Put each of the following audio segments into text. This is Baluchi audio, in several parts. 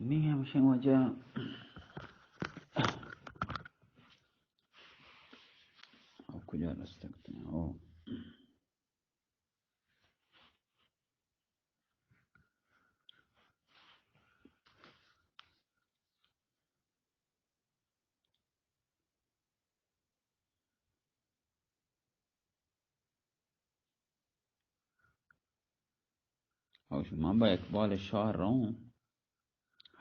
نی ہمشیں وجہ او کجا رستگ تنے؟ او۔ او شما با اقبال شاہ روں،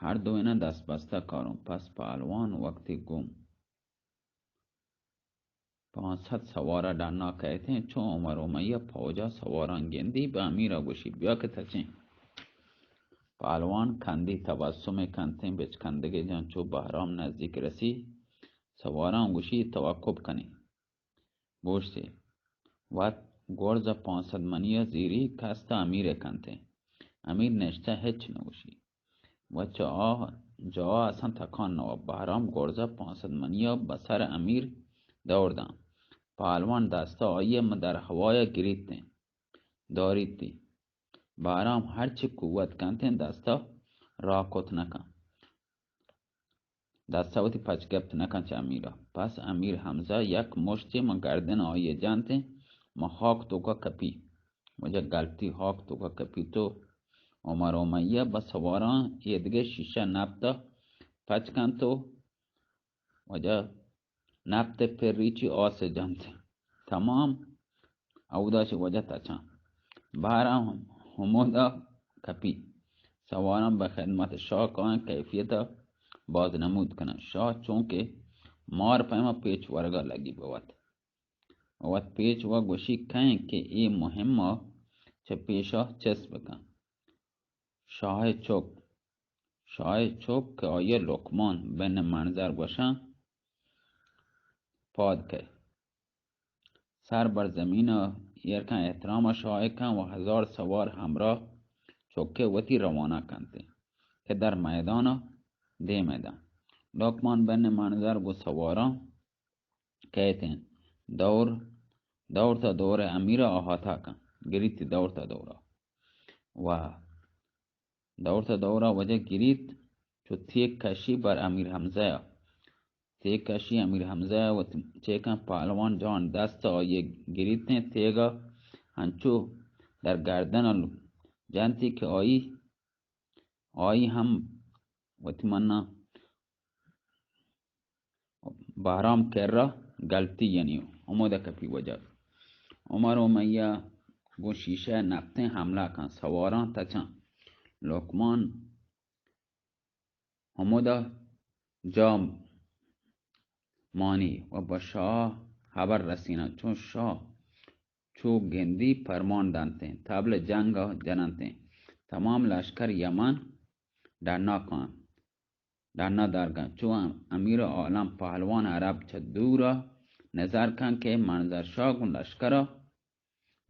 ہر دوئیناں دست بستہ کاروں، پس پہلوان وقتی گوں پانچ سد سوارا ڈنا کئیتیں، چو عمر امیہ پوجا سواراں گندی، بہ امیرا گوشی، بیا کہ تچیں۔ پہلوان کندی تبسمے کنتیں، بچکندگے جان چو بہرام نزدیک رسی، سواراں گوشی، توقب کنی۔ بوشتے، وت گورز پانچ سد منی زیری کستا امیر کنتیں۔ امیر نشتہ ہچ نگوشی۔ و چہ آ جاہ اصلاً تکان نہ و بہرام گورزا پانصد منیا بہ سر امیر دور داں۔ پہلوان دستا آئی ء در ہوای ء گریتیں، داریتی۔ بہرام ہرچی قوت کنتیں دستا راہ کت نہ کن۔ دستا وتی پچ گپت نہ کن چہ امیرا۔ پس امیر حمزہ یک مشتے من گردن آئی ء جنتیں، من ہاک توکا کپی۔ واجہ گلتی ہاک توکا کپی تو عمر امیہ بہ سواراں ایدگہ شیشہ نپت ء پچ کنت و واجہ نپت ء پری چی آس ء جنت۔ تمام اودا چہ واجہ تچان۔ بہرام ہمودا کپی۔ سواراں بہ خدمت شاہ کاین کیفیت ء باز نمود کنن۔ شاہ چونکہ مار پیما پیچ ورگا لگی بوت۔ وت پیچ و گوشی کئیں کہ اے مہم ء چہ پیشا چست بکن۔ شاہ چک، شاہ چک کہ آئی ء لقمان بن منظر گوشاں، پاد کئے۔ سر بر زمین ء ایر کن، احترام ء شاہ کن و ہزار سوار ہمراہ چک ء وتی روانہ کنت کہ در میدان ء دیم ء داں۔ لقمان بن منظر گوں سواراں کئیت انت۔ دور، دور تا دور امیر ء احاطہ کن، گریت دور تا دور ء۔ و دور تا دور ء واجہ گریت، چو تیگ کشی بر امیر حمزہ ء۔ تیگ کشی امیر حمزہ ء و چیکن پہلوان جان دست آئی گریت انت، تیگ ء انچو در گردن ء جنتی کہ آئی، آئی ہم وتی منا بہرام کرا گلتی یعنی ہمودا کپی واجہ۔ عمر امیہ گوں شیشہ نپتیں حملہ کن، سواراں تچاں۔ لقمان ہمودا جا مانی و بہ شاہ ہبر رسیناں۔ چون شاہ چو گندی پرمان دنتیں، تبل جنگ ء جننتیں۔ تمام لشکر یمن ڈنا کان۔ ڈنا درگن۔ چو امیر عالم پہلوان عرب چہ دور ء نظر کن کہ منظر شاہ گوں لشکر ء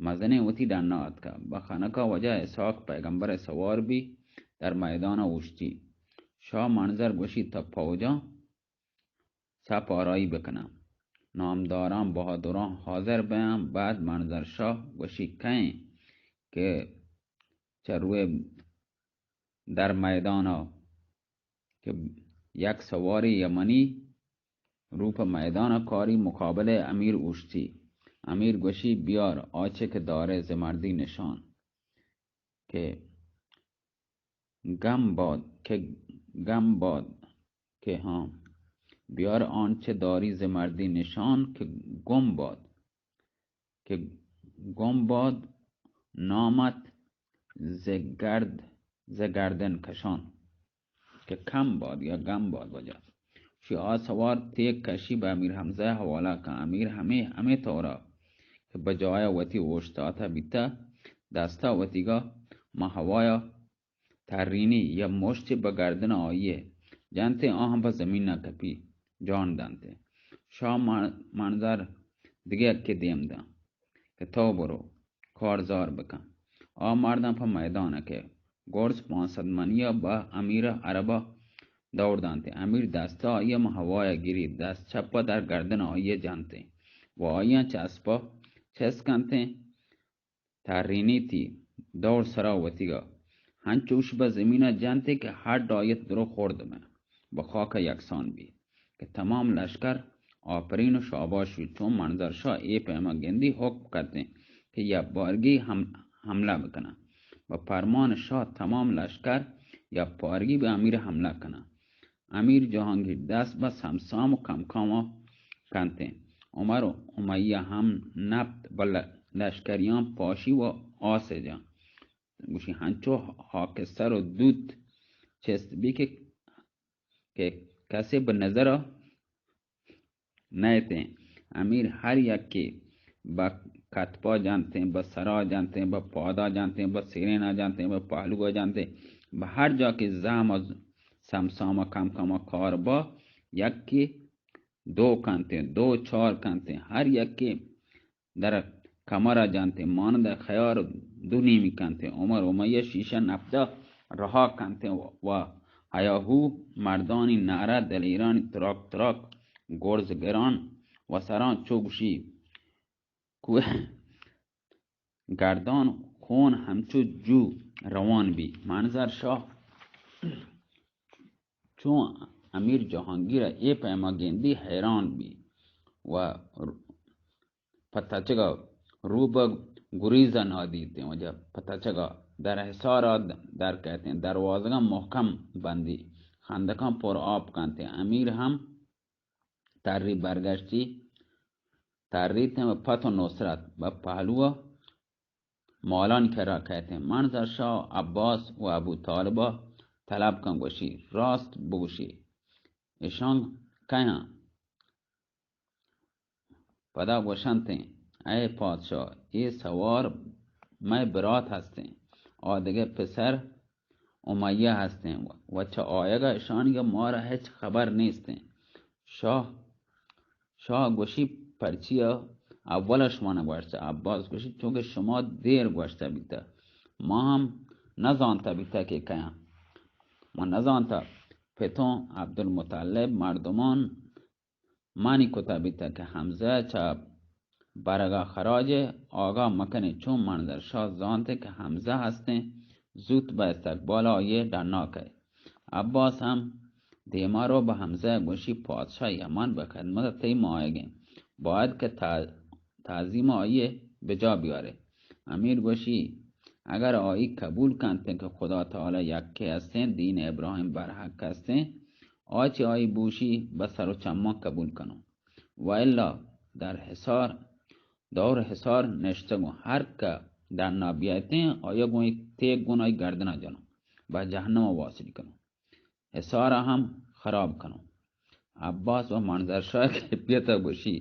مزنیں وتی ڈنا اتکا۔ بہ خنکا واجہ اسحاق پیغمبر سوار بی در میدان ء اوشتی۔ شاہ منظر گوشی تا پوجاں سپ آرائی بکناں۔ نامداراں بہادراں حاضر بیاں۔ بعد منظر شاہ گوشی کئیں کہ چہ روئے در میدان ء کہ یک سواری یمنی روپ میدان ء کاری مقابل امیر اوشتی۔ امیر گوشی بیار آچے کہ دارے زمردی نشان کہ گم باد، کہ گم باد، کہ ہاں، بیار آنچہ داری ز مردی نشان کہ گم باد، کہ گم باد نامت ز گرد، ز گردن کشان، کہ کم باد یا گم باد واجہ۔ شی آ سوار تیگ کشی بہ امیر حمزہ حوالہ کن۔ امیر ہمے، ہمے طورا کہ بجایا وتی اوشتاتہ بیتہ، دستا وتیگا ماں ہوایا ترینی یا مشتے بہ گردن آئی ء جنت ء آ ہم پہ زمین ء کپی جان دنت۔ شاہ ما-، منظر دگہ یکے دیم داں کہ تو برو کارزار بکن۔ آ مرداں پہ میدان ء کہ گرز پانصد منی ء بہ امیر عرب ء دور دنت۔ امیر دست ء آئی ء ماں ہوا ء گری، دست چپ ء در گردن آئی ء جنت و آئی ء چہ اسپ ء چست کنتیں، ترینیتی دور سرا وتیگا، ہنچوش بہ زمین ءَ جنتیں کہ ہڈ آیت درو خورد بنت، بہ خاک ءَ یکسان بیت کہ تمام لشکر آپرین و شاباش بیت۔ چون منظر شاہ اے پیما گندی حکم کرتیں کہ یک بارگی ہم حملہ بکناں۔ بہ پرمان شاہ تمام لشکر یک بارگی بہ امیر حملہ کناں۔ امیر جہانگیر دست بہ سمسام و کمکاما کنتیں۔ عمر و امیہ ہم نپت بہ ل-، لشکریاں پاشی و آسجاں۔ گوشی ہنچو ہاکستر و دوت چست بی کہ، کہ کسے بہ نظر نئیتیں۔ امیر ہر یکے بہ کتپا جنتیں، بہ سرا جنتیں، بہ پادا جنتیں، بہ سیرینا جنتیں، بہ پہلوا جنتیں، بہ ہر جا کہ زہم و سمساما کمکاما کار با، یکے دو کنتیں، دو چار کنتیں، ہر یکے در کمرا جنتیں، مانند خیار دو نیمی کنتیں۔ عمر امیہ شیشہ نپتہ رہا کنتیں و ہیاہو مردانی نعرہ، دلیرانی تراک تراک، گرز گران و سران چو گوشی کوہ گردان خون ہمچو جو روان بی۔ منظر شاہ چون امیر جہانگیر ءَ اے پیما گندی حیران بی و پہ تچگا روبگ گریز ءَ نادیتیں، وجہ پہ تچگا در حصار ءَ در کئیتیں، دروازگاں محکم بندی، خندقاں پر آپ کنتیں۔ امیر ہم تری برگشتی، تریتیں و پت و نصرت بہ پہلو ءَ مالانی کرا کئیتیں۔ منظر شاہ عباس و ابو طالبا طلب کن، گوشی راست بگوشی، اشان کئے آں؟ پدا گوشنتیں، اے پادشاہ، اے سوار مئے برات ہستیں، آ دگہ پسر امیہ ہستیں و چہ آیگا اشانیگا مارا ہچ خبر نیستیں۔ شاہ، شاہ گوشی پرچیا اول شما نگوشتہ؟ عباس گوشی چونکہ شما دیر گوشتہ بیتہ، ما ہم نزانتہ بیتہ کہ کئے آں۔ ما نزانتہ۔ پتوں عبدالمطلب مردمان منی کتہ بیتہ کہ حمزہ چہ برگا خراج آگاہ مکنی۔ چون منظر شاہ زانت کہ حمزہ ہستیں، زوت بہ استقبال آئی ڈنا کئے۔ عباس ہم دیما رو بہ حمزہ گوشی پادشاہ یمن بہ خدمت تئی ما آیگیں، باید کہ تا-، تعظیم آئی بجا بیارے۔ امیر گوشی اگر آئی قبول کنتیں کہ خدا تعالی یکے ہستیں، دین ابراہیم برحق ہستیں، آ چہ آئی بوشی بہ سر و چماں قبول کنوں، و الا در حصار، دور حصار نشتگوں، ہر کہ ڈنا بیایتیں، آیا گوں یک تیگ گون آئی گردنا جنوں، بہ جہنم واصل کنوں، حصارا ہم خراب کنوں۔ عباس و منظر شاہ کیفیت گوشی،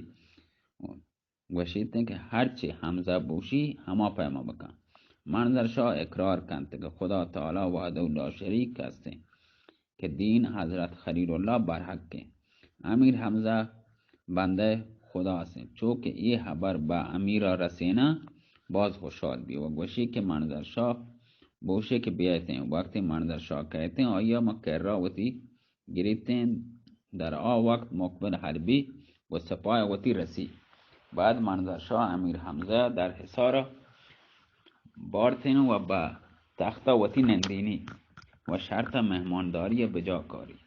گوشیت کہ ہرچی حمزہ بوشی ہما پیما بکن۔ منظر شاہ اقرار کنت کہ خدا تعالی وحدہ لا شریک ہستیں کہ دین حضرت خلیل اللہ برحق ہیں۔ امیر حمزہ بندہ خدا ہستیں۔ چو کہ اے حبر بہ امیرا رسینا، باز خوشحال بی و گوشی کہ منظر شاہ بوشے کہ بیایتیں۔ وقتی منظر شاہ کئیتیں، آیا ما کرا وتی گریتیں، در آ وقت مقبل حربی و سپاہ وتی رسی۔ بعد منظر شاہ امیر حمزہ در حصار بارتیں و بہ تخت وتی نندینی و شرط مہمانداری بجا کاری۔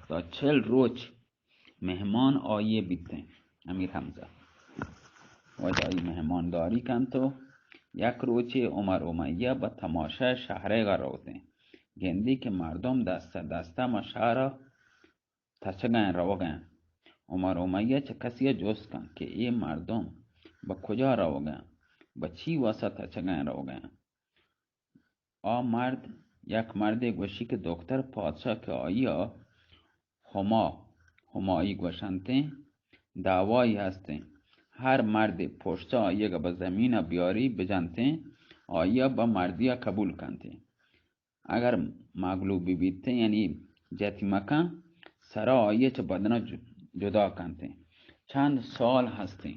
تا چل روچ مہمان آئی بیتیں۔ امیر حمزہ و آئی مہمانداری کنت و یک روچے عمر امیہ بہ تماشا شہرے گا روتیں۔ گندی کہ مردم دستہ دستہ ما شہرا تچگیں روگیں۔ عمر امیہ چہ کسی جست کن کہ اے مردم بہ کجا روگیں، بہ چی واسا تچگیں روگیں۔ آ مرد، یک مردے گوشی کہ دکتر پادشاہ کہ آئی ءَ ہما، ہمائی گوشنتیں، دعوائی ہستیں، ہر مردے پشتا آئی ءَ بہ زمین ءَ بیاری بجنتیں، آئی ءَ بہ مردی ءَ قبول کنتیں۔ اگر مغلوب بہ بیتیں، یعنی جتی مکن، سرا آئی ءَ چہ بدن ءَ ج-، جدا کنتیں۔ چند سال ہستیں،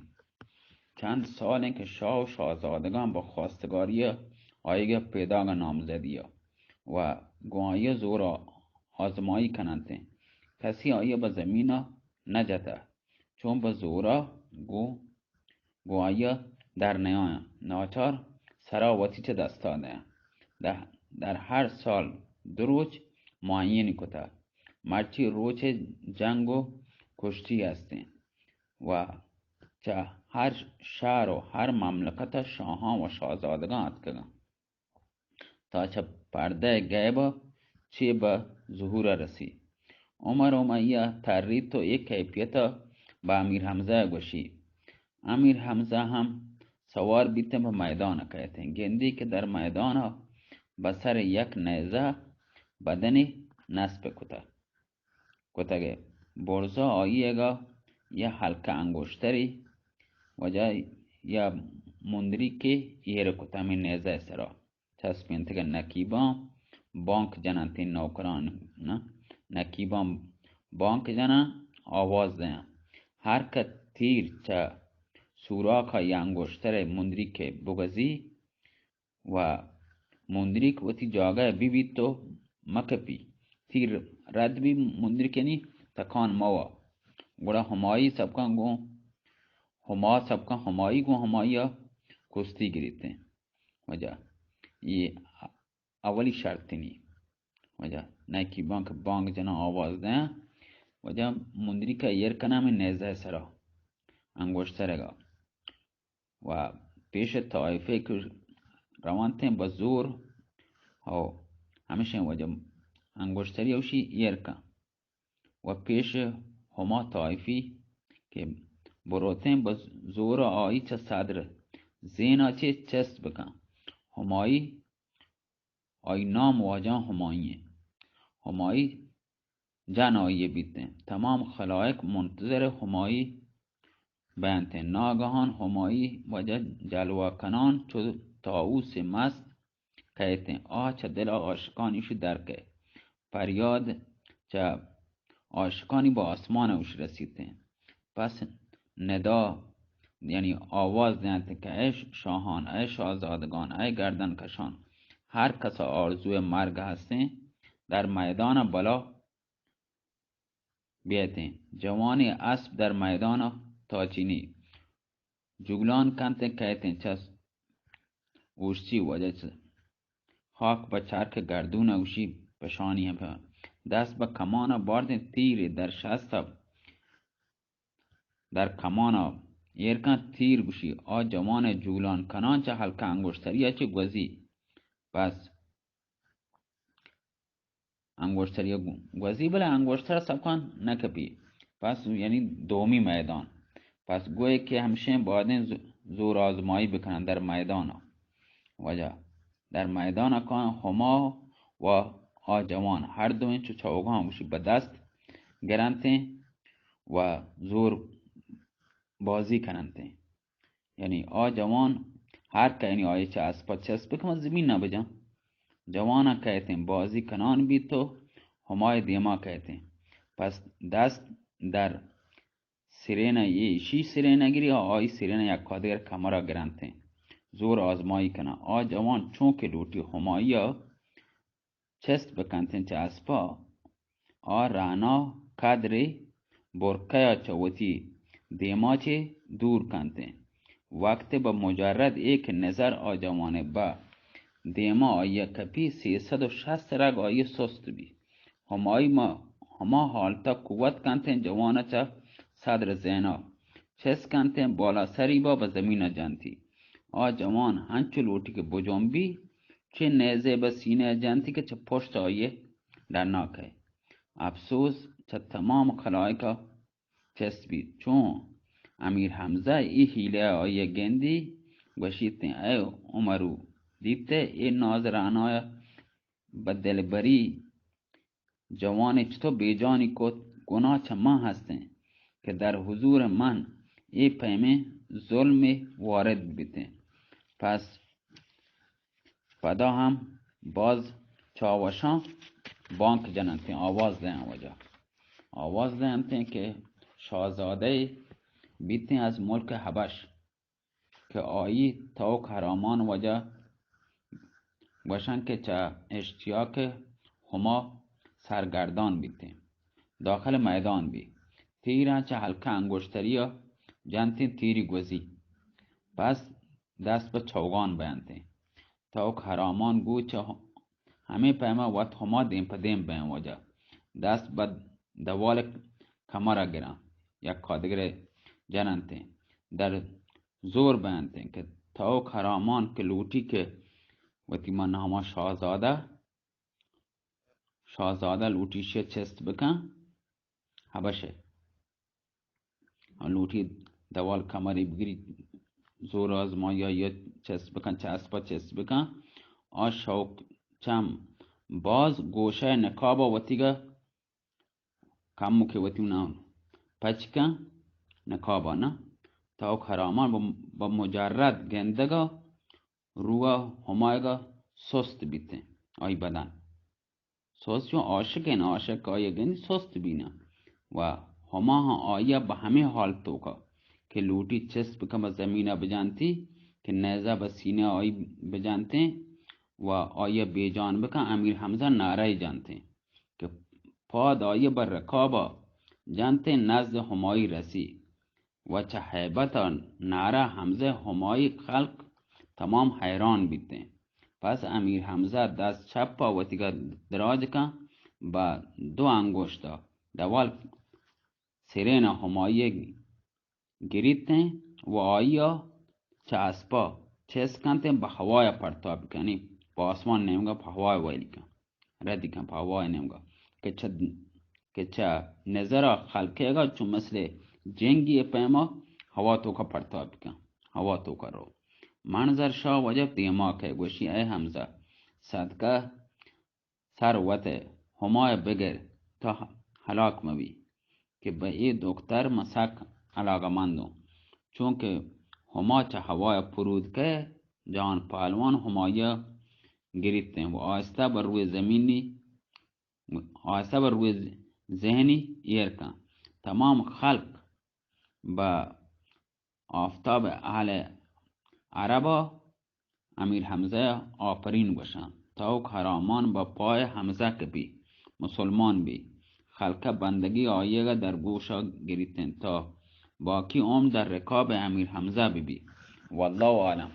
چند سالیں کہ شاہ و شاہزادگاں بہ خواستگاری ءَ آئیگ ءَ پیداگ ءَ نامزدی ءَ و گوں آئی ءَ زور ءَ آزمائی کننتیں۔ کسی آئی ءَ بہ زمین ءَ نہ جتہ۔ چون بہ زور ءَ گوں، گوں آئی ءَ در نیایاں، ناچار سرا وتی چہ دستا دیاں۔ در، در ہر سال دو روچ معین کتہ، مرچی روچ جنگ و کشتی ہستیں و چہ ہر شہر و ہر مملکت شاہاں و شاہزادگاں اتکگاں۔ تا چہ پردہ غیب ء چے بہ ظہور ء رسی۔ عمر امیہ تریت و اے کیفیت ء بہ امیر حمزہ ء گوشی۔ امیر حمزہ ہم سوار بیتیں بہ میدان ء کئیتیں۔ گندی کہ در میدان ء بہ سر یک نیزہ بدنی نصب کتہ۔ کتگ ء برزا آئی ء گا یا ہلکہ انگوشتری وجہ یا مندریکے ایر کت ہمے نیزہ ء سرا چسپینتگ ء نکیباں بانک جننت، نوکران نہ، نکیباں بانک جناں، آواز دیاں۔ ہر کہ تیر چہ سوراک ء یا انگوشتر ء مندریکے بگوزی، و مندریک وتی جاگہ ء بہ بیت و مکپی۔ تیر رد بی مندریک یعنی تکان موا۔ گڑا ہمائی سبکاں گوں ہما سبکاں ہمائی گوں ہمائی ء کشتی گریتیں۔ وجہ یہ اولی شرطنی۔ وجہ نکی بانک بانگ جنا آواز دیں۔ وجہ مندریک ء ایر کناں میں نیزہ سرا انگوشترگا۔ و پیش طائفے کہ روانتیں بہ زور، او ہمیشیں وجہ انگوشتری اوشی ایر کن و پیش ہما طائفی کہ بروتیں بہ زور آئی چہ صدر زینا چے چست بکن۔ ہمائی آئی نام واجہ ہمائی ہیں۔ ہمائی جن آئی بیتیں۔ تمام خلائق منتظر ہمائی بینتیں۔ ناگہان ہمائی وجہ جلوہ کنان چو طاووس مست کئیتیں۔ آہ چہ دل عاشقانی شی در کئے۔ پریاد چہ عاشقانی بہ آسمان اوش رسیتیں۔ پس ندا، یعنی آواز دینت کہ اے شاہان، اے شاہزادگان، اے گردن کشان، ہر کس آرزوی مرگ ہستیں، در میدان بلا بیتیں۔ جوانی اسب در میدان تاچینی جگلان کنتیں، کئیتیں چس اوشتی وجہ چہ خاک بہ چرک گردون اوشی پشانی ہم دست بہ کمان باردیں۔ تیر در شست در کمان ء ایر کنت۔ تیر گوشی آ جوان ء جولان کنان چہ ہلکہ انگوشتری ء چہ گوزی۔ پس انگوشتری ء گو-، گوزی، بلے انگوشتر سبکان نہ کپی۔ پس یعنی دومی میدان۔ پس گوئے کہ ہمشیں بادیں ز-، زور آزمائی بکنن در میدان ء۔ وجہ در میدان ء کان ہما و آ جوان ہر دوئیں چو چوگاں گوشی بہ دست گرنتیں و زور بازی کننتیں۔ یعنی آ جوان ہر کہ یعنی آئی چہ اسپا چست بکن زمین نہ بجن۔ جوان ء کئیتیں بازی کنان بیت و ہمائی دیما کئیتیں۔ پس دست در سرین ء ایشی سرین ء گری، آئی سرین ء یک کادر کمرا گرنتیں۔ زور آزمائی کناں۔ آ جوان چونکہ لوٹی ہمائی ء چست بکنتیں چہ اسپا، آ رعنا کدرے برکیا چہ وتی دیما چے دور کنتیں۔ وقت بہ مجرد اے کہ نظر آ جوان بہ دیما آئی کپی، سئے سد و شست رگ آئی سست بی۔ ہمائی ما ہما حالتا قوت کنتیں جوان چہ صدر زینا چست کنتیں، بالا سری با بہ زمین جنتی۔ آ جوان ہنچو لوٹی کہ بجنبی، چہ نیزے بہ سینہ جنتی کہ چہ پشت آئی ڈنا کئے۔ افسوس چہ تمام خلائقا چست بیت۔ چون امیر حمزہ ای حیلہ آئی گندی، گوشیتیں اے عمرو، دیتے اے ناز رعنایا بہ دلبری جوانے چتو بیجانی کت، گناہ چہ من ہستیں کہ در حضور من اے پیمیں ظلمے وارد بیتیں۔ پس پدا ہم باز چاوشاں بانک جننتیں، آواز دیاں وجہ۔ آواز دینتیں کہ شاہزادہ بیتیں از ملک حبش۔ کہ آئی توک حرامان وجہ گوشن کہ چہ اشتیاق ہما سرگردان بیتیں، داخل میدان بی۔ تیراں چہ ہلکہ انگوشتری جنتیں، تیری گوزی۔ پس دست بہ چوگان بینتیں۔ توک ہرامان گوں چہ ہمے پیما وت ہما دیم پہ دیم بین واجہ۔ دست بہ دوال کمرا گراں، یک کادگرے جننتیں۔ در زور بینتیں کہ توک ہرامان کہ لوٹی کہ وتی من ہما شاہزادہ، شاہزادہ لوٹی شہ چست بکن، حبشہ۔ آ لوٹی دوال کمری بگری، زور آزمائی یا چست بکن، چہ اسپا چست بکن۔ آ شوق چم باز گوشہ نقابا وتیگا کم کہ وتی نام پچ کن، نقابا نہ۔ توک ہرامان بہ، بہ مجرد گندگا روح ہمایگا سست بیتیں۔ آئی بدن سست، چون عاشق انت، عاشق آئی گندی سست بیناں۔ و ہما ہم آئی بہ ہمے حال توکا کہ لوٹی چست بکن بہ زمینا بجانتی، کہ نیزہ بہ سینہ آئی بجانتیں و آئی بیجان بکن، امیر حمزہ نعرہ جانتیں کہ پاد آئی بہ رکابا جانتیں، نزد ہمائی رسی۔ و چہ ہیبت ء نعرہ حمزہ ہمائی خلق تمام حیران بیتیں۔ پس امیر حمزہ دست چپ ء وتیگا دراج کن، بہ دو انگوشت ء دوال سرین ء ہمائی گریتیں و آئی ء چہ اسپا چست کنتیں، بہ ہوای پرتاب کنی، پہ آسمان نیمگا پہ ہوای ویلی کن۔ ردی کن پہ ہوای نیمگا کہ چہ، کہ چہ نظرا خلقیگا چو مثل جنگی پیما ہوا توکا پرتاب کن، ہوا توکا رو۔ منظر شاہ وجب دیما کہ گوشی، اے حمزہ، صدقہ سر وت ہمای بگر، تو ہلاک مبی۔ کہ بہ اے دکتر من سک علاقہ مندوں، چونکہ ہما چہ ہوای پرود کہ جان پہلوان ہمائی گریتیں و آہستہ بہ روی زمینی، آہستہ بہ روی ذہنی ایر کن۔ تمام خلق بہ آفتاب اہل عربا امیر حمزہ آپرین گوشاں۔ توک ہرامان بہ پای حمزہ کپی، مسلمان بی۔ خلقہ بندگی آئیگا در گوشا گریتیں تا باقی عمر در رکاب امیر حمزہ ببی۔ واللہ عالم۔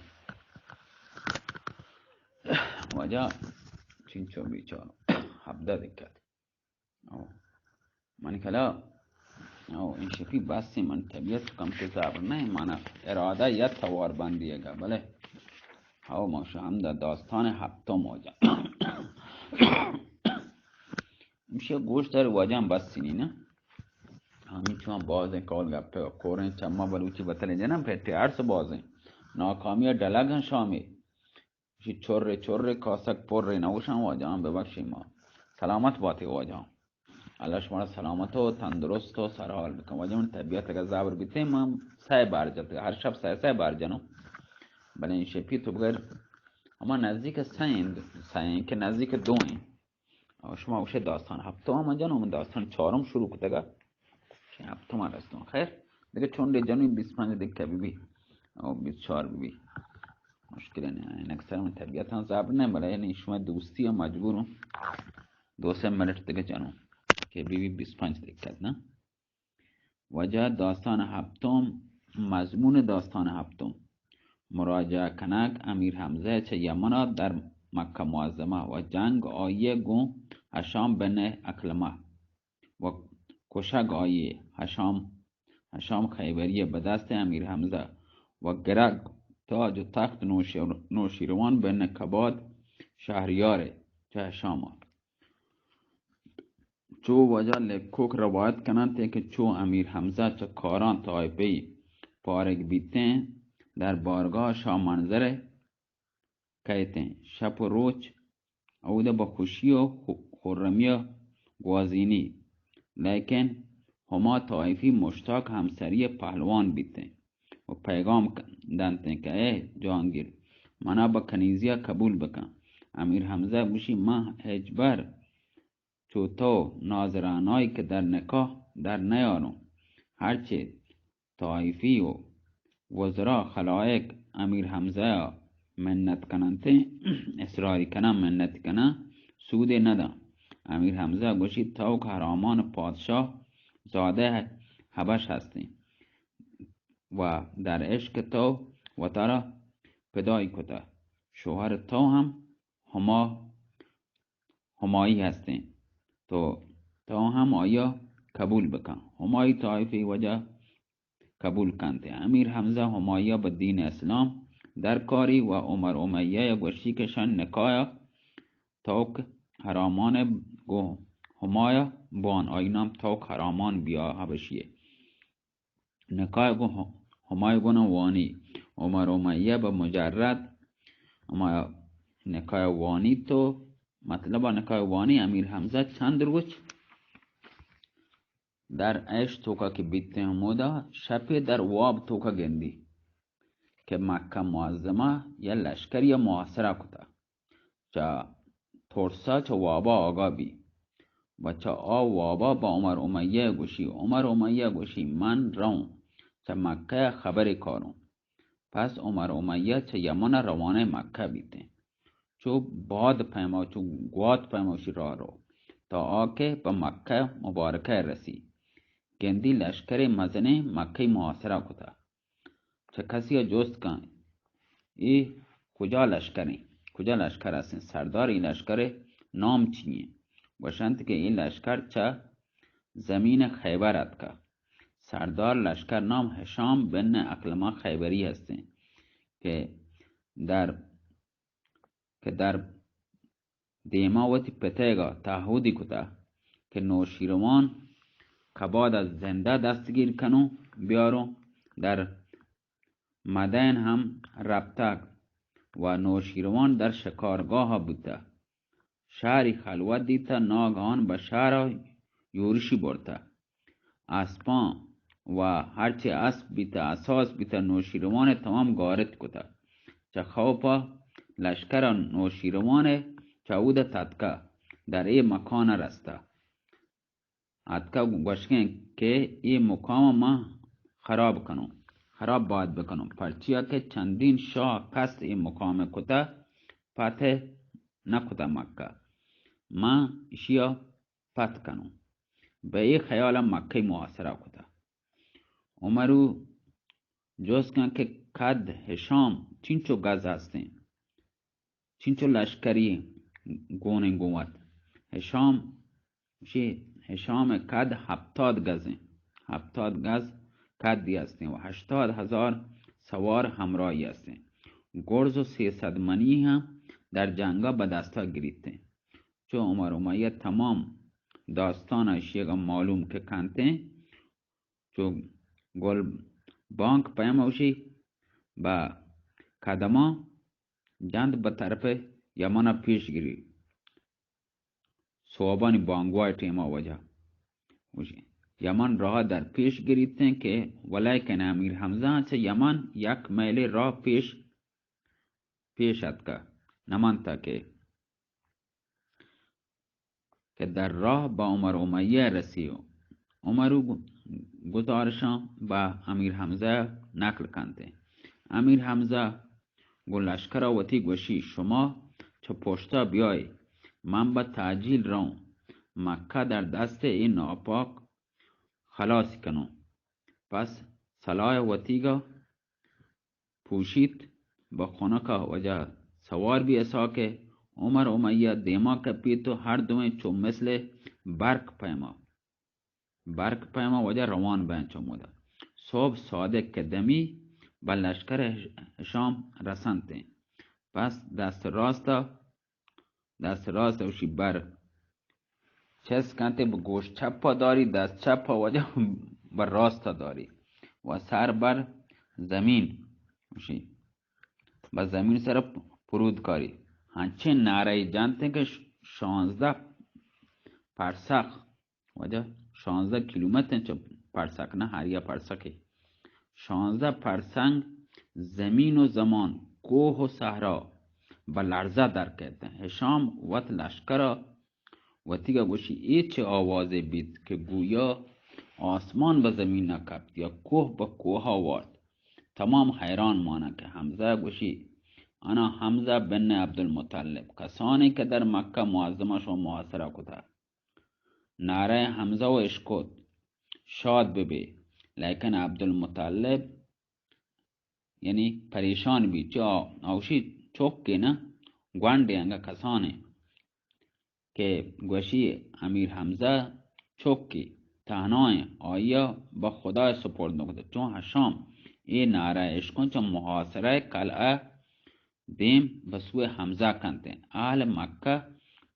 واجہ چنچو بیچارو۔ ہبدہ دقت۔ او، من کلا، او، این شپی بس من طبیعت کم کہ زبر نہ، من ارادہ یا توار بندی گا، بلے، او، ما شو ہم دا داستان ہپتم واجہ۔ ہمشی گوش دار واجہ ہم بس نی نا۔ ہمیں چون بازیں قول گپے کوریں چما بلوچی بتلے جنم پھٹے عرص بازیں۔ ناکامی ڈلگ ہیں شامی۔ گوشی، چرے چرے کاسگ پرے نہ گوشاں واجہاں، ببخشی ما۔ سلامت باتے واجہاں۔ اللہ شما را سلامت و تندرست و سرحال بکن۔ واجہ من طبیعت اگر زبر بیتے، من سہ بار جت، ہر شب سہ سہ بار جنوں۔ بلے این شپی تو بغیر ہما نزدیک سہ ہیں، سہ ہیں کہ نزدیک دو ہیں۔ او شما گوشے داستان ہپتم من جنوں، من داستان چارم شروع کتگا۔ کہ ہپتم رستوں۔ خیر، دیگه چون دے جنوں بیست پنج دقیقہ بی بی۔ او بیست چار بی بی۔ مشکل نہیں، این اکثر من طبیعت ہم زبر نہیں، بلے یعنی شما دوستی ہم مجبور ہوں۔ دو سے منٹ دیگه جنوں۔ کہ بی بی بیست پنج دقیقہ نا۔ واجہ داستان ہپتم، مضمون داستان ہپتم۔ مراجعہ کنگ امیر حمزہ چہ یمن ء در مکہ معظمہ و جنگ آئی ء گوں ہشام بن عکرمہ و کشگ آئی ء ہشام، ہشام خیبری ء بہ دست امیر حمزہ و گرگ تاج و تخت نوشیر-، نوشیروان بن کباد شہریار ء چہ ہشام ء۔ چو واجہ لیکوک روایت کننت کہ چو امیر حمزہ چہ کاران طائفی پارگ بیتیں، در بارگاہ شاہ منظر کئیتیں، شپ و روچ اود بہ خوشی و خو-، خرمی گوازینی، لیکن ہما طائفی مشتاق ہمسری پہلوان بیتیں و پیغام ک-، دنتیں کہ اے جہانگیر، منا بہ کنیزیا قبول بکن۔ امیر حمزہ گوشی، من ہچبر چو تو نازرانائی کہ در نکاح در نیاروں۔ ہرچے طائفی و وزرا خلائق امیر حمزہ ء منت کننت، اصراری کناں، منت کناں، سودے نداں۔ امیر حمزہ گوشی، تو کہ ہرامان پادشاہ زادہ حبش ہستیں۔ و در عشق تو وتارا پدائی کتہ، شوہر تو ہم ہما، ہمائی ہستیں، تو، تو ہم آیا قبول بکن۔ ہمائی طائفی وجہ قبول کنت۔ امیر حمزہ ہمایا بہ دین اسلام درکاری و عمر امیہ گوشی کہ شان نکایا توک حرامان گو ہمایا بان، آئی نام توک حرامان بیا حبشیے۔ نکاح گو ہمائی گونا وانی۔ عمر امیہ بہ مجرد ہما نکاح وانی، تو مطلب نکاح وانی۔ امیر حمزہ چند روچ در عیش توکا کہ بیتیں، ہمودا شپے در واب توکا گندی کہ مکہ معظمہ یا لشکر یا محاصرہ کتا۔ چہ ترسا چہ وابا آگاہ بی و چہ آ وابا بہ عمر امیہ گوشی، عمر امیہ گوشی، من روں چہ مکہ خبرے کاروں۔ پس عمر امیہ چہ یمن روانہ مکہ بیتیں۔ چو باد پیما، چو گوات پیما شی راہ رو، تا آ کہ پہ مکہ مبارکہ رسی۔ گندی لشکر مزنیں مکہ محاصرہ کتا۔ چہ کسی ء جست کن، اے کجا لشکر انت؟ کجا لشکر است انت؟ سردار اے لشکر ء نام چی انت؟ گوشنت کہ اے لشکر چہ زمین خیبر اتکا۔ سردار لشکر نام ہشام بن اکلمہ خیبری ہستیں کہ در، کہ در دیما وتی پتیگا تعہدی کتا کہ نوشیروان کبادا زندہ دستگیر کنوں بیاروں۔ در مدین ہم رپتگ و نوشیروان در شکارگاہ بوتہ۔ شہری خلوت دیتہ، ناگہان بہ شہرا یورشی برتہ۔ اسپاں و ہرچے اسپ بیتہ، اساس بیتہ، نوشیروان تمام گارت کتہ۔ چہ خوفا لشکر نوشیروان چہ اود تتکہ در اے مکان رستہ۔ آتکا گوشگیں کہ اے مقام ما خراب کنوں، خراب باد بکنوں، پرچیا کہ چندین شاہ کست اے مقام کتا، فتح نہ کتا مکہ۔ ما اشیا فتح کنوں۔ بہ اے خیال مکہ محاصرہ کتا۔ عمرو جست کن کہ کد ہشام چنچو گز ہستیں۔ چنچو لشکری گونیں گون ات۔ ہشام، گوشی، ہشام ء کد ہپتاد گز انت۔ ہپتاد گز کدی است انت و ہشتاد ہزار سوار ہمراہی است انت۔ گرز و سیصد منی ہم در جنگا بہ دستا گریت انت۔ چو عمر امیہ تمام داستان اشیگا معلوم کہ کنت انت، چو گل بانک پیما گوشی، بہ قدماں جند بہ طرف یمن پیش گری۔ سوبانی بانگوائے ٹیما وجہ گوشی، یمن راہ در پیش گریتیں کہ ولیکن امیر حمزہ چہ یمن یک میلے راہ پیش، پیش اتکا نمانتا کہ کہ در راہ بہ عمر امیہ رسی و عمرو گزارشاں بہ امیر حمزہ نقل کنت۔ امیر حمزہ گوں لشکرا وتی گوشی، شما چہ پشتا بیائے، من بہ تعجیل روں، مکہ در دست اے ناپاک خلاص کنوں۔ پس سلاح وتیگا پوشیت، بہ خنکا وجہ سوار بی اسا کہ عمر امیہ دیما کپیت و ہر دوئیں چو مثل برق پیما، برق پیما وجہ روان بین چمودا۔ صبح صادق کہ دمی بہ لشکر ہشام رسنتیں۔ پس دست راستا دست راست اوشی بر چست کنتے، بہ گوش چپا داری، دست چپا وجہ بہ راستا داری و سر بر زمین، اوشی بہ زمین سر پرود کاری۔ ہنچیں نعرہ جنتیں کہ ش-، شانزدہ پرسخ، وجہ شانزدہ کیلومتر چہ پرسک نہ، ہر یا پرسکے۔ شانزدہ پرسنگ زمین و زمان، کوہ و صحرا بہ لرزہ در کیت۔ ہشام وت لشکرا وتیگا گوشی، اے چہ آوازے بیت کہ گویا آسمان بہ زمینا کپت یا کوہ بہ کوہا وارت۔ تمام حیران مانا کہ حمزہ گوشی، انا حمزہ بن عبدالمطلب، کسانی کہ در مکہ معظمہ شما محاصرہ کتا۔ نعرہ حمزہ و اشکت، شاد ببے۔ لیکن عبدالمطلب یعنی پریشان بی، چہ آ-، آوشی چوکے نہ، گونڈے انگا کسانے کہ گوشی امیر حمزہ چوکی تہنائیں، آئیا بہ خدا سپرد نکتہ۔ چون ہشام اے نعرہ اشکن، چہ محاصرہ قلعہ دیم بہ سوئے حمزہ کنتیں۔ اہل مکہ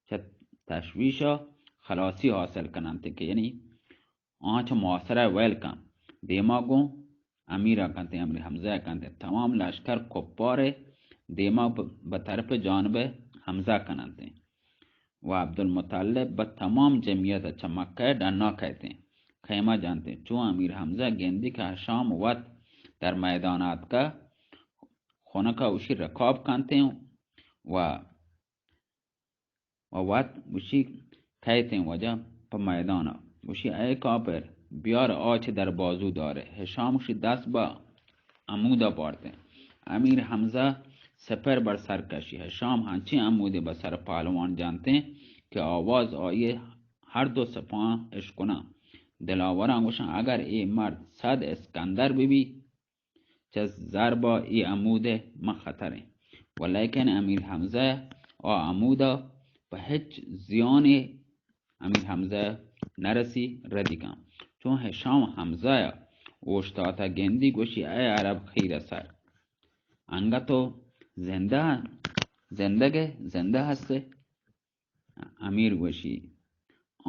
چہ تشویشا خلاصی حاصل کننتیں کہ یعنی آں چہ محاصرہ ویل کن، دیما گوں امیر ء کنتیں، امیر حمزہ ء کنتیں۔ تمام لشکر کپار ء دیما ب-، بہ طرف جانب حمزہ کننتیں و عبدالمطلب بہ تمام جمعیت ء چہ مکہ ء ڈنا کئیتیں، خیمہ جنتیں۔ چو امیر حمزہ گندی کہ ہشام وت در میدان اتکہ، خنک ء اوشی رکاب کنتیں و و وت گوشی، کئیتیں واجہ پہ میدانا۔ گوشی، اے کاپر، بیار آ چہ در بازو دارے۔ ہشام گوشی، دست بہ عمودا بارتیں۔ امیر حمزہ سپر بر سر کشی۔ ہشام ہنچیں عمودے بہ سر پہلوان جنتیں کہ آواز آئی ہر دو سپاں اشکناں۔ دلاوراں گوشاں، اگر اے مرد صد اسکندر بہ بی، چہ ضربا اے عمود ء من خطریں۔ و لیکن امیر حمزہ آ عمود ء پہ ہچ زیانے امیر حمزہ نرسی ردی کن۔ چون ہشام حمزہ ء اوشتاتہ گندی گوشی، اے عرب خیر سر، انگہ تو زندہ، زندگ ء، زندہ ہستے؟ امیر گوشی،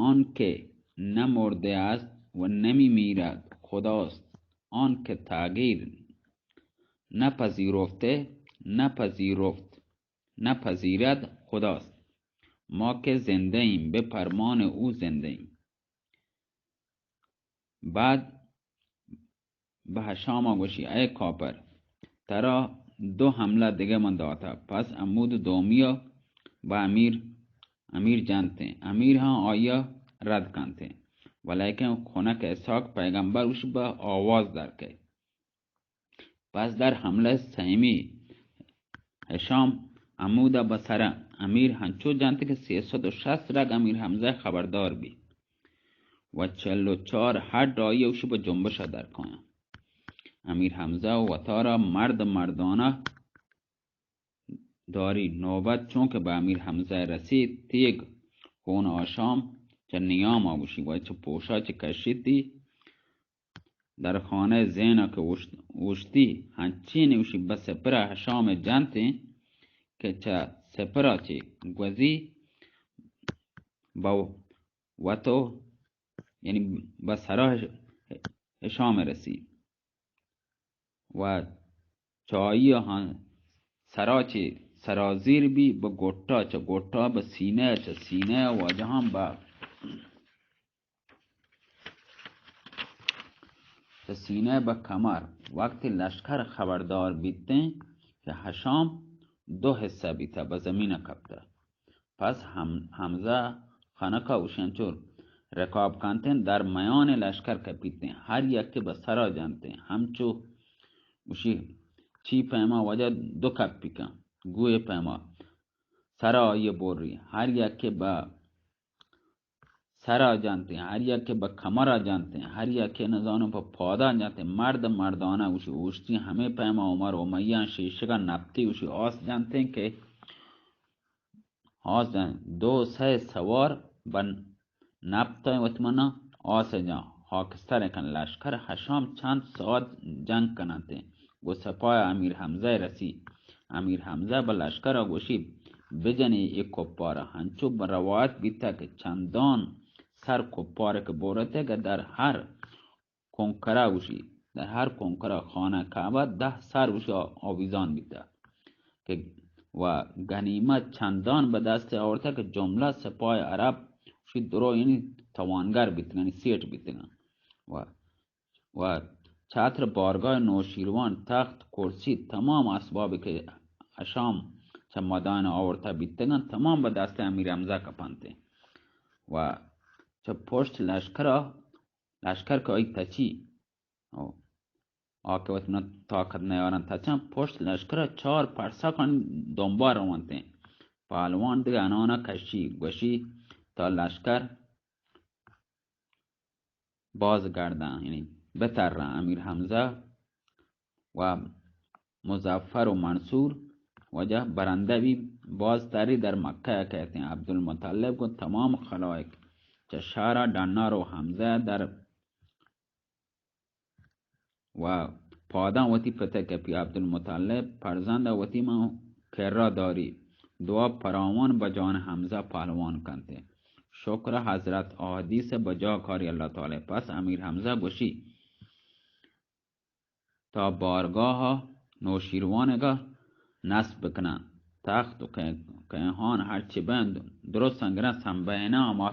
آن که نه مرده است و نمی‌میرد خداست، آن که تغییر نپذیرفته، نپذیرفت، نپذیرد خداست. ما که زنده‌ایم، به فرمان او زنده‌ایم. بعد بہ ہشام ء گوشی، اے کاپر، ترا دو حملہ دگہ من داتہ۔ پس عمود دومی ء بہ امیر، امیر جنتیں۔ امیر ہاں آئی ء رد کنتیں۔ ولیکن خنک اسحاق پیغمبر گوشی، بہ آواز در کئے۔ پس در حملہ سیمی ہشام عمود ء بہ سر ء امیر ہنچو جنت کہ سیصد و شصت رگ امیر حمزہ خبردار بی و چل و چار ہڈ آئی اوشی بہ جنبش ء در کایاں۔ امیر حمزہ وتارا مرد مردانہ داری۔ نوبت چونکہ بہ امیر حمزہ رسید، تیگ خون آشام چہ نیام آ گوشی و چہ پوشا چہ کشیتی۔ در خانہ زین ء کہ اوشت-، اوشتی، ہنچین اوشی بہ سپر ء ہشام ء جنت انت کہ چہ سپر ء چہ گوزی بہ وتو، یعنی بہ سرا ہش-، ہشام ء رسی و چائی ء ہاں سرا چہ سرازیر بی، بہ گٹا، چہ گٹا بہ سینہ، چہ سینہ ء واجہاں بہ چہ سینہ بہ کمر۔ وقتی لشکر خبردار بیتیں کہ ہشام دو حصہ بیتہ، بہ زمین کپتہ۔ پس ہم-، حمزہ خنکا اوشی انچو رکاب کنتیں، در میان لشکر کپیتیں، ہر یکے بہ سرا جنتیں، ہمچو اوشی چی پیما واجہ دو کپی کن، گوئے پیما سرا آئی بوری، ہر یکے بہ سرا جنتیں، ہر یکے بہ کمرا جنتیں، ہر یکے نزانوں پہ پادا جنتیں۔ مرد مردانہ گوشی اوشتی ہمے پیما عمر امیہ شیشگا نپتی گوشی آس جنتیں کہ آس جن-، دو سئے سوار بہ نپتیں وت منا آس جان، خاکستر کن۔ لشکر ہشام چند ساعت جنگ کننتیں۔ گوں سپاہ امیر حمزہ رسی۔ امیر حمزہ بہ لشکر ء گوشی، بجنی اے کپار ء۔ ہنچو بہ روایت بیتگ کہ چندان سر کپار کہ بورتگ کہ در ہر کنکرا گوشی، در ہر کنکرا خانہ کعبہ دہ سر گوشی آ-، آویزان بیتگ کہ و غنیمت چندان بہ دست آورتگ کہ جملہ سپاہ عرب گوشی درو یعنی توانگر بیتگ، یعنی سیٹ بیتگ۔ و و چتر، بارگاہ، نوشیروان، تخت، کرسی، تمام اسبابی کہ ہشام چہ مدائن آورتہ بیتگاں، تمام بہ دست امیر حمزہ کپنت۔ و چہ پشت لشکر ء، لشکر کہ آئی تچی، او، آ کہ وت من طاقت نیارن تچاں، پشت لشکر ء چار پرسکانی دنبال رونت۔ پہلوان دگہ انانا کشی، گوشی تا لشکر باز گرداں، یعنی بتراں۔ امیر حمزہ و مظفر و منصور واجہ برندہ بی، باز تری در مکہ کہتے ہیں۔ عبدالمطلب کو تمام خلائق چہ شہرا ڈنار و حمزہ در و پاداں وتی پت ء کپی۔ عبدالمطلب: فرزند ء وتی من کرا داری، دعا فراوان بہ جان حمزہ پہلوان کنت۔ شکر حضرت احادیث بجا کاری اللہ تعالی۔ پس امیر حمزہ گوشی: تا بارگاہ ء نوشیروانگ ء نصب بکناں، تخت و کیہان ہرچی بند درست انگرہ سمبہیناں، ہما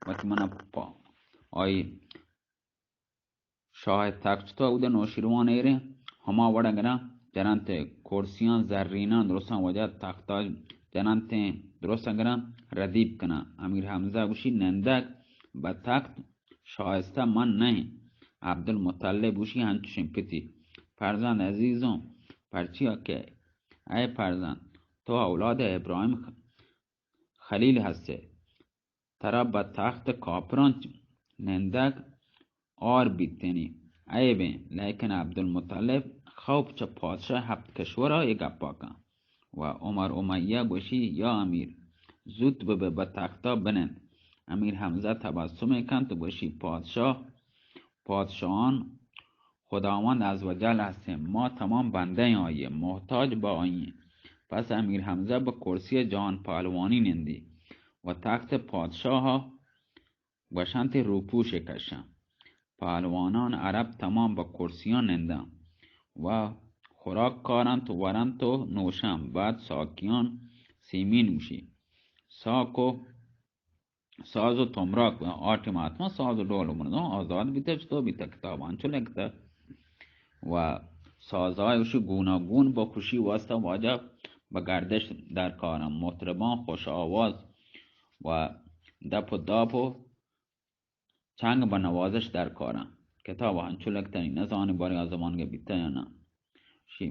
وقت من پا آئی شاہ تخت تو اود نوشیروان ایریں، ہما وڑ گراں جننت، کرسیاں زریناں درستاں واجہ تختا جننت، درست گراں ردیف کناں۔ امیر حمزہ گوشی: نندگ بہ تخت شائستہ من نہ ایں۔ عبدالمطلب گوشی: ہنچوشیں پتی۔ فرزند عزیزوں، پرچیا کہ اے فرزند، تو اولاد ابراہیم خلیل ہستے، ترا بہ تخت کاپران نندگ آر بیتنی عیبیں، لیکن عبدالمطلب خوف چہ پادشاہ ہپت کشورا اے گپا کن و عمر امیہ گوشی: یا امیر، زوت ببہ، بہ تختا بنند۔ امیر حمزہ تبسمے کنت و گوشی: پادشاہ، پادشاہان خداوند عزوجل ہستیں، ما تمام بندہ آئی، محتاج بہ آئی۔ پس امیر حمزہ بہ کرسی جان پہلوانی نندی و تخت پادشاہ گوشنت روپوش کشاں۔ پہلوانان عرب تمام بہ کرسیاں ننداں و خوراک کارنت، ورنت و نوشاں، بعد ساکیان سیمی نوشی۔ ساک و ساز و تمراک، آ ٹیم حتما ساز و ڈول و مردم آزاد بیتہ، چطور بیتہ، کتاب انچو لکتہ و سازای اوشی گوناگون با خوشی واسطہ واجہ بہ گردش درکارن، مطربان خوش آواز و دپ و داپ و چنگ بہ نوازش درکارن۔ کتاب انچو لکتنی نزانی باری آ زمانگہ بیتہ یا نہ۔ شی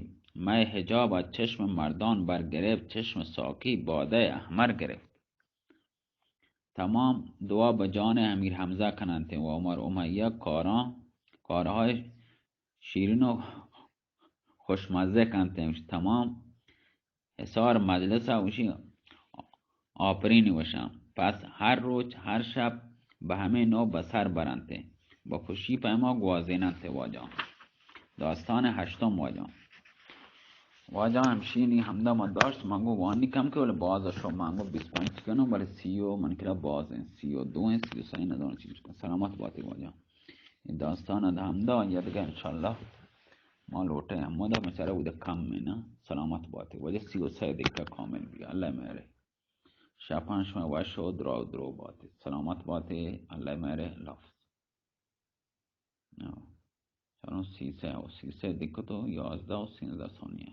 مئے حجاب از چشم مردان برگرفت، چشم ساقی بادہ احمر گرفت۔ تمام دعا بہ جان امیر حمزہ کننت و عمر امیہ کاراں، کارهای شیرین و خوشمزہ کنت۔ تمام حصار مجلس ء وشی آپرین وشاں۔ پس ہر روچ، ہر شپ بہ ہمے نوع بہ سر برنت، بہ خوشی پیما گوازیننت۔ واجہ، داستان ہشتم واجہ۔ واجہ ہمشینی ہمدا ما داشت، من گو وانی کم کہ، ولی باز شو من گو بیست پنچ کنم، ولی سی و من کرا باز ہیں، سی و دو ہیں، سی و سہ ہیں، ندانم چی بکنم۔ سلامت باتی واجہ۔ اے داستان اد ہمدا، یا دگہ انشاءاللہ ما لوٹیں ہمدا، بچارہ اود کم میں نا۔ سلامت باتی واجہ، سی و سہ دقیقہ کامل بی۔ اللہ مہرے۔ شپان شما وش و درو درو باتی۔ سلامت باتی، اللہ مہرے، اللہ حافظ۔ چلو، سی سہ و سی سہ دقیقہ تو یازدہ و سینزدہ ثانیہ۔